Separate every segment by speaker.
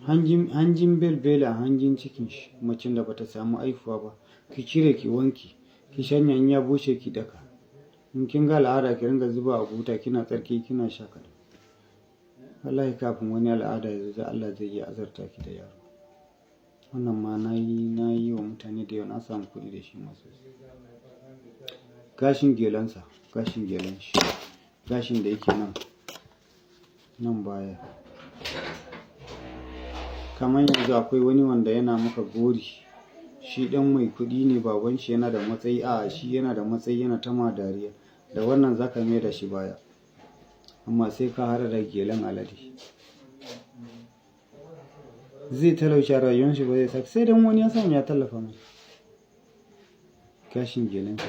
Speaker 1: Hanjin belbela, hanjin cikin shi, macen da bata samu haifuwa ba, ki cire ki wanke, ki shanya, in ya bushe ki daka. In kin ga al'ada ki ringa zuba a buta kina tsarki kina sha kaɗan. Wallahi kafin wani al'ada ya zo Allah zai iya azurta ki da yaro. Wannan ma na yi wa mutane da yawa, na samu kuɗi da shi ma sosai. Gashin gelansa, gashin gelan shi, gashin da yake nan, nan baya. Kamar yanzu akwai wani wanda yana maka gori, shi ɗan mai kuɗi ne, baban shi yana da matsayi, a'a shi yana da matsayi, yana ta ma dariya. Da wannan za ka mai da shi baya. Amma sai ka haɗa da gelan alade. Zai talauci a rayuwan shi, ba zai sake sai dan wani ya samu ya tallafa mai. Gashin gelan shi.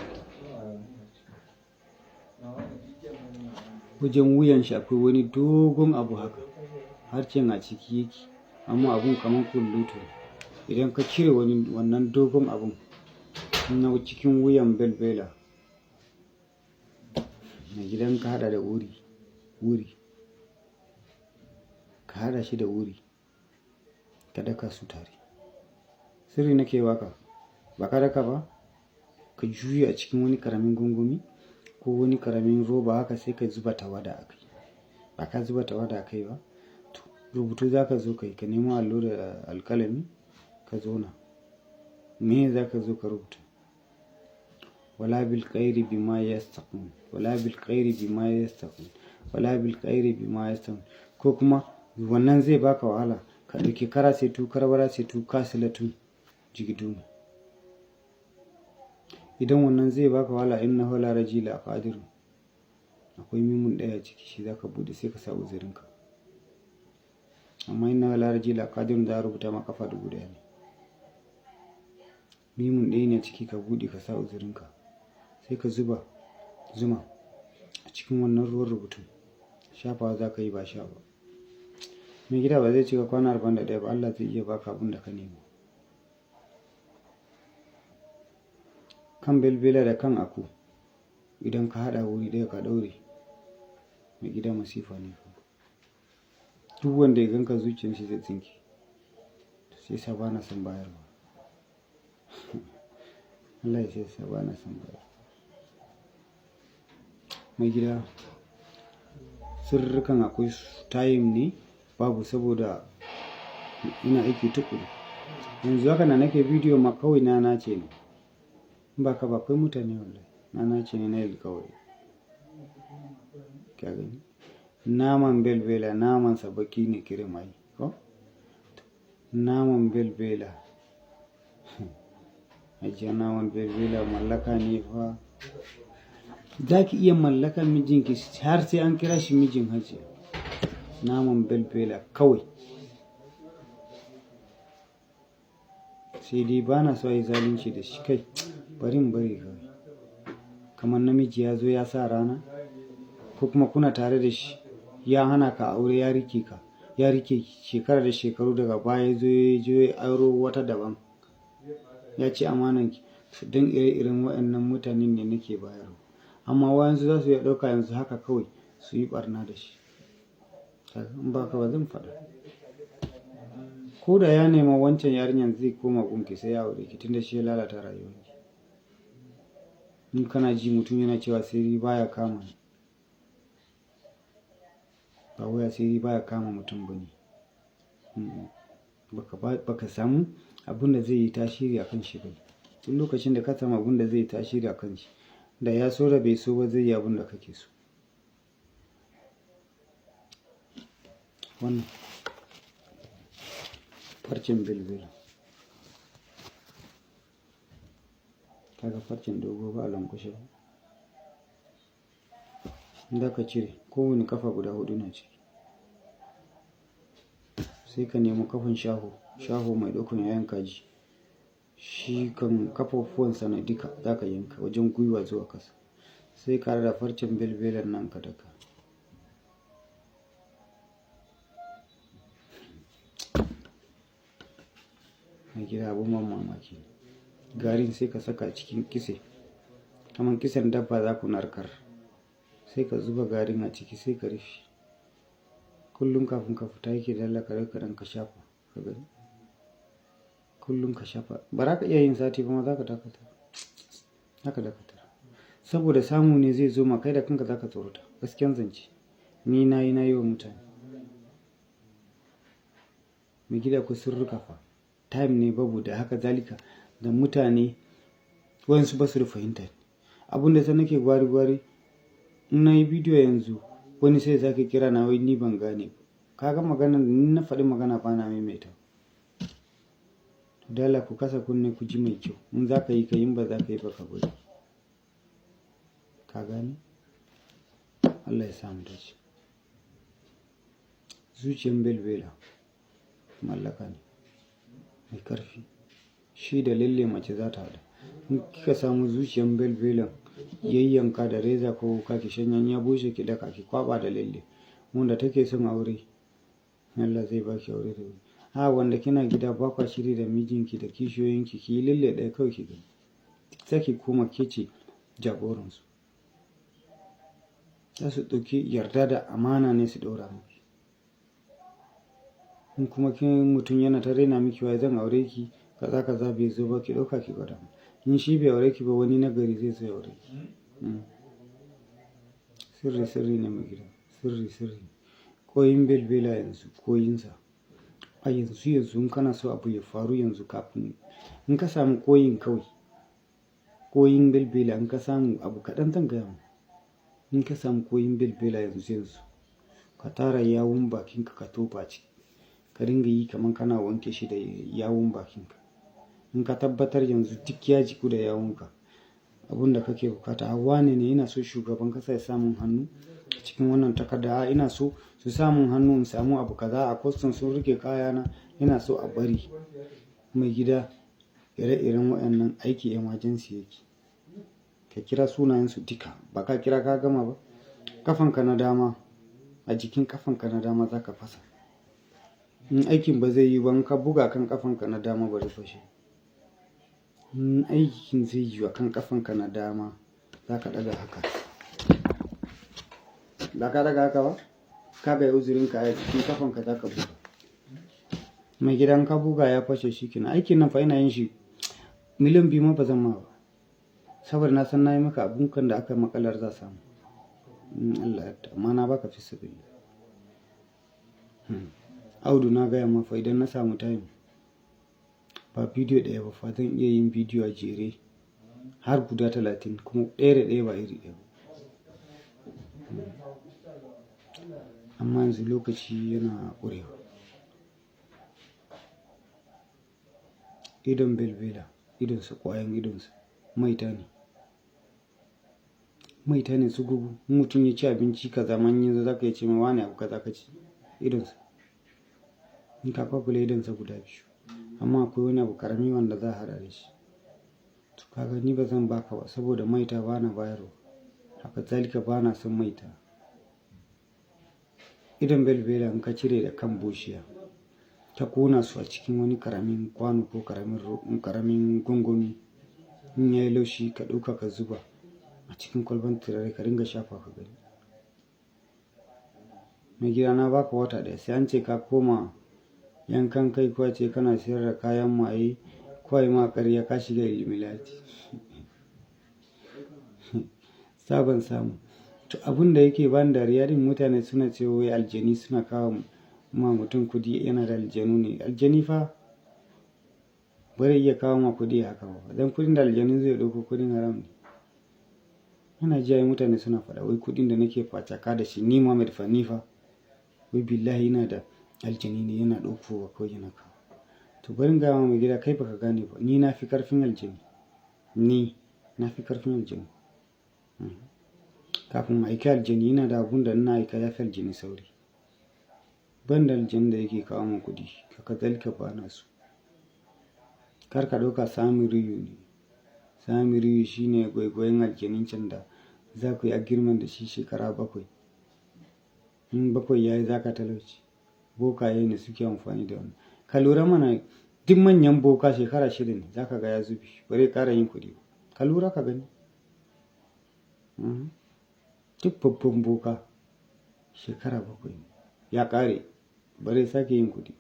Speaker 1: Wajen wuyan shi akwai wani dogon abu haka, harcen a ciki yake, amma abun kamar kullutu. Idan ka cire wani wannan dogon abun na cikin wuyan belbela, mai gidan, ka haɗa da wuri, wuri, ka haɗa shi da wuri, ka daka su tare. Sirri nake baka, ba ka daka ba, ka juya a cikin wani ƙaramin gongoni ko wani ƙaramin roba haka, sai ka zuba tawada a kai. Ba ka zuba tawada a kai ba, to rubutu za ka zo ka yi, ka nemo allo da alkalami ka zauna. Me za ka zo ka rubuta? Wala bil khairi bima yastaqun, wala bil khairi bima yastaqun, wala bil khairi bima yastaqun. Ko kuma wannan zai baka wahala, ka ɗauki kara setu karbara setu kasilatu jigiduma. Idan wannan zai baka wahala, innahu la rajila qadiru. Akwai mimun ɗaya ciki, shi za ka buɗe sai ka sa uzurinka. Amma innahu la rajila qadirun za a rubuta ma kafa 1000 ne. Mimun ɗaya ne ciki, ka buɗe ka sa uzurinka. Sai ka zuba zuma a cikin wannan ruwan rubutun. Shafawa za ka yi, ba sha ba. Mai gida, ba zai cika kwana 41 ba Allah zai iya baka abun da ka nema. Kan belbela da kan aku, idan ka haɗa wuri ɗaya ka ɗaure, mai gida, masifa ne fa. Duk wanda ya ganka zuciyar shi zai tsinke. Sai sa bana son bayarwa. Allah ya sa bana son bayarwa. Mai gida, sirrikan akwai time ne babu saboda ina aiki tuƙuru. Yanzu haka da nake bidiyo ma kawai na nace ne. In ba haka ba akwai mutane wallahi. Na nace ne, na yi alƙawari. Ka gani? Naman belbela, naman sa baƙi ne kirim ai. Ko? Naman belbela. Ajiya, naman belbela mallaka ne fa. Za ki iya mallakan mijinki har sai an kira shi mijin hajiya. Naman belbela kawai. Sai dai bana so a yi zalunci da shi kai. Bari in bari kawai. Kamar namiji ya zo ya sa rana ko kuma kuna tare da shi, ya hana ka aure, ya rike ka, ya rike shekara da shekaru, daga baya ya zo ya je ya auro wata daban. Ya ci amananki. Don ire-iren waɗannan mutanen ne nake bayarwa. Amma waƴansu za su iya ɗauka yanzu haka kawai su yi ɓarna da shi. In ba haka ba zan faɗa. Ko da ya nema wancan yarinyar zai koma gunki sai ya aure ki, tunda shi ya lalata rayuwanki. In kana ji mutum yana cewa sirri baya kama ni, ba wai asiri baya kama mutum ba ne. Baka samu abun da zai yi tasiri a kan shi ba ne. Duk lokacin da ka samu abun da zai yi tasiri a kan shi, da ya so da bai so ba, zai yi abun da kake so. Wannan farcen belbela. Kaga farcen dogo ba a lanƙwashe ba. In za ka cire, kowane ƙafa guda huɗu na ciki. Sai ka nemo ƙafan shaho, shaho mai ɗaukan 'ya'yan kaji. Shi kan ƙafafuwansa na duka za ka yanka wajen gwiwa zuwa ƙasa. Sai ka haɗa farcen belbelan nan ka daka. Mai gida, abun ban mamaki ne. Garin sai ka saka cikin kitse. Kaman kitsen dabba za ku narkar. Sai ka zuba garin a ciki sai ka rufe. Kullum kafin ka fita yake dalla ka ɗauka ɗan ka shafa. Ka gani? Kullum ka shafa. Ba za ka iya yin sati ba ma za ka dakatar. Za ka dakatar. Saboda samu ne zai zo ma kai da kanka za ka tsorata. Gaskiyan zance. Ni na yi, na yi wa mutane. Mai gida akwai sirrika fa. Time ne babu da haka zalika da mutane waƴansu ba su da fahimta. Abun da yasa nake gwari gwari in na yi bidiyo yanzu wani sai ya sake kira na wai ni ban gane ba. Ka ga maganan ni na faɗi magana bana maimaita. To dan Allah ku kasa kunne ku ji mai kyau. In za ka yi ka yi, in ba za ka yi ba ka bari. Ka gane? Allah ya sa mu dace. Zuciyan belbela mallaka ne mai ƙarfi. Shi da lalle mace za ta haɗu. In kika samu zuciyan belbelan yayyanka da reza ko wuƙa ki shanya in ya bushe ki daka ki kwaɓa da lalle. Wanda take son aure Allah zai ba ki aure da wuri. A wanda kina gida ba kwa shiri da mijinki da kishiyoyinki ki yi lalle ɗaya kawai ki gani. Sai ki koma ke ce jagoransu. Za su ɗauki yarda da amana ne su ɗaura miki. In kuma kin mutum yana ta raina miki wai zan aure ki kaza kaza bai zo ba ki ɗauka ki gwada. In shi bai aure ki ba wani na gari zai zo ya aure ki. Sirri sirri ne mai gida. Sirri sirri. Koyin belbela yanzu koyinsa. A yanzu yanzu in kana so abu ya faru yanzu kafin in ka samu koyin kawai, koyin belbela in ka samu abu kaɗan zan gaya ma. In ka samu koyin belbela yanzu yanzu ka tara yawun bakinka ka tofa ciki. Ka dinga yi kaman kana wanke shi da yawun bakinka. In ka tabbatar yanzu duk ya jiku da yawunka, abun da kake bukata, a wane ne ina so shugaban ƙasa ya sa mun hannu a cikin wannan takarda. A ina so su sa mun hannu in samu abu kaza a kwastam sun riƙe kayana ina so a bari. Mai gida ire-iren waɗannan aiki emergency yake. Ka kira sunayensu duka ba ka kira ka gama ba. Ƙafanka na dama a jikin ƙafanka na dama za ka fasa. In aikin ba zai yi ba in ka buga kan ƙafanka na dama bari fashe. In aikin zai yiwu a kan ƙafanka na dama za ka ɗaga haka. Ba ka ɗaga haka ba? Ka ga uzurinka a jikin ƙafanka za ka buga. Mai gida in ka buga ya fashe shi kenan. Aikin nan fa ina yin shi 2 miliyan ma ba zan ma ba. Saboda na san na yi maka abun kan da aka maƙalar za samu. In Allah ya yarda amma na baka fisabilillah. Audu na gaya ma fa idan na samu time ba bidiyo ɗaya ba fa zan iya yin bidiyo a jere har guda 30 kuma ɗaya da ɗaya ba iri ɗaya ba. Amma yanzu lokaci yana ƙurewa. Idon belbela, idonsa ƙwayan idonsa maita ne. Maita ne tsugugu. In mutum ya ci abinci kaza ma in yazo za ka iya ce mai wane abu kaza ka ci idonsa. In ka kwakule idonsa guda biyu. Amma akwai wani abu ƙarami wanda za a haɗa da shi. To ka ga ni ba zan ba ka ba saboda maita bana bayarwa. Haka zalika bana son maita. Idon belbela in ka cire da kan bushiya ka ƙona su a cikin wani ƙaramin kwano ko ƙaramin gwangwani in yayi laushi ka ɗauka ka zuba a cikin kwalban turare ka ringa shafa ka gani. Mai gida na baka wata ɗaya sai an ce ka koma yankan kai ko ace kana sayar da kayan maye ko ayi ma ƙarya ka shiga illuminati. Sabon samu. To abun da yake bani dariya ɗin mutane suna cewa wai aljani suna kawo ma mutum kuɗi yana da aljanu ne. Aljani fa bari iya kawo ma kuɗi haka ba. Dan kuɗin da aljanu zai ɗauko kuɗin haram ne. Ina ji ai mutane suna faɗa wai kuɗin da nake facaka da shi ni Muhammad fa ni fa wai billahi ina da aljani ne yana ɗaukowa kawai yana kawo. To bari in gaya ma mai gida kai baka gane ba ni na fi ƙarfin aljani. Ni na fi ƙarfin aljani. Kafin in aiki aljani ina da abun da ina aika ya fi aljani sauri. Ban da aljani da yake kawo mun kuɗi haka zalika bana so. Kar ka ɗauka Samiriyu ne. Samiriyu shine gwaigwayon aljanin can da za ku yi agreement da shi shekara 7. In 7 yayi za ka talauci. Bokaye ne suke amfani da wannan. Ka lura mana duk manyan boka shekara 6 ne za ka ga ya zube bari ƙara yin kuɗi ba. Ka lura ka gani. Duk babban boka shekara 7 ne ya ƙare bari sake yin kuɗi.